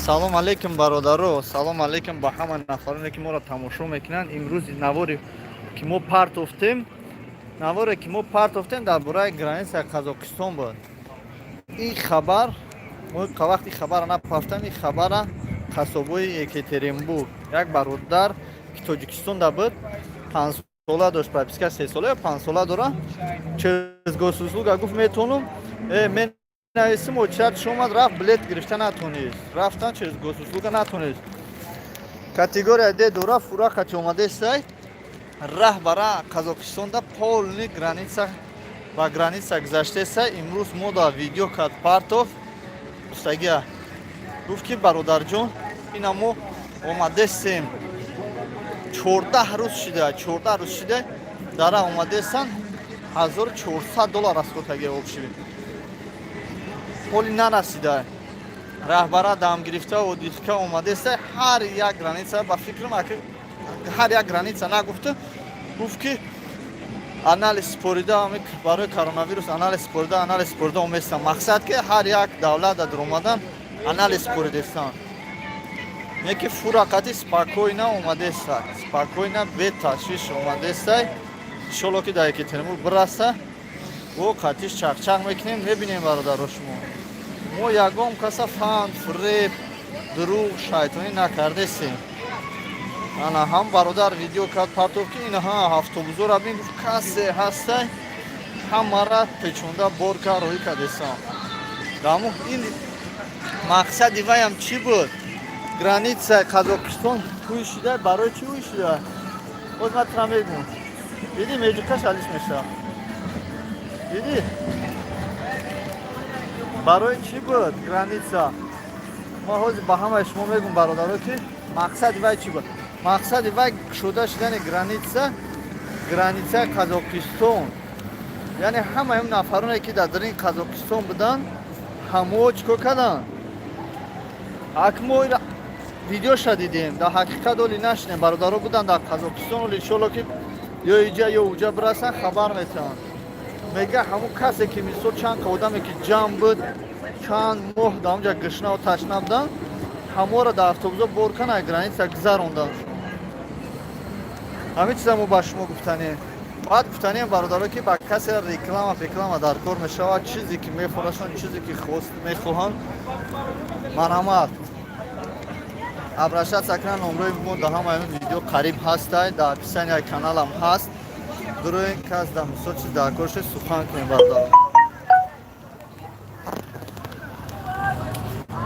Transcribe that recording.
Салом алейкум, бародаро, салом алейкум ба ҳама нафароне, ки моро тамошо мекунанд. Имрӯз наворе, ки мо партофтем, наворе, ки мо партофтем, дар бораи границаи Қазоқистон буд. Ин хабар мо вақти хабара напафтам, ин хабара қассобои Екатеринбург, як бародар, ки Тоҷикистонда буд, 5 сола дошт прописка, 3 сола ё 5 сола дора, через госуслуга гуфт, метавонам мен нависим. Очередь омад, рафт, билет гирифта натонист, рафтан через госуслуга натонист. Категория Д дора, фура қати омадестай, раҳ бара Қазоқистонда полный граница ба граница гузаштесай. Имрӯз мо да видео кард, партов гуфтагия, гуфт, ки бародарҷон, ина мо омадесем, 14 рӯз шида, 14 рӯз шида дара омадесан, 1400 доллар расход кагия общий, ҳоли нарасида. Раҳбара дам гирифта, отдых ка омадеста. Ҳар як граница, ба фикрам, ҳар як граница нагуфта, гуфт, ки анализ спорида, барои коронавирус анализ спорида, анализ спорида оместам. Мақсад, ки ҳар як давлат дар омадан анализ споридестан, не ки фура қати спокойно омадеста, спокойно, беташвиш омадестай. Иншолло, ки дар Екатеринбург бираса, бо қатиш чақчақ мекунем, мебинем. Бародаро, шумо мо ягон каса фанд, фиреб, дурӯғ, шайтонӣ накардесем. Ана ҳам бародар видео кард, партов, ки инаҳа автобусора бин, гуфт, касе ҳастай, ҳамара печонда бор кар, роҳӣ кардесам. Даму ин мақсади ваям чӣ буд? Границаи Қазоқистон ҳуй шида, барои чӣ ҳуй шида? Боз ман тура мегӯм. Диди, меҷуқаш алиш мешавад, дидӣ? Барои чӣ буд граница? Ма ҳозир ба ҳамаи шумо мегӯм, бародаро, ки мақсади вай чӣ буд. Мақсади вай кушода шудани граница, границаи Қазоқистон, яъне ҳамаи он нафароне, ки дар дарини Қазоқистон буданд, ҳамао чӣ кор карданд? Ак мо видеоша дидем, дар ҳақиқат оли нашинем. Бародаро буданд дар Қазоқистон, оли иншолло, ки ё иҷа, ё уҷа бирасанд, хабар метаванд. Мега, ҳамун касе, ки мисол чанд одаме, ки ҷамъ буд, чанд моҳ дар онҷа гушнаву ташна буданд, ҳаморо дар автобусо бор кана, граница гузаронданд. Ҳамин чиза мо ба шумо гуфтанем. Баъд гуфтанем, бародаро, ки ба касе реклама пеклама дар кор мешавад, чизе ки мефурӯшанд, чизе ки мехоҳанд, марҳамат, обращаться кунанд. Номрои мо дар ҳамаи видео қариб ҳастай, дар описанияи каналам ҳаст. Дуроин кас дар мисол чиз дар кор шуд, сухан кунем, бародаро.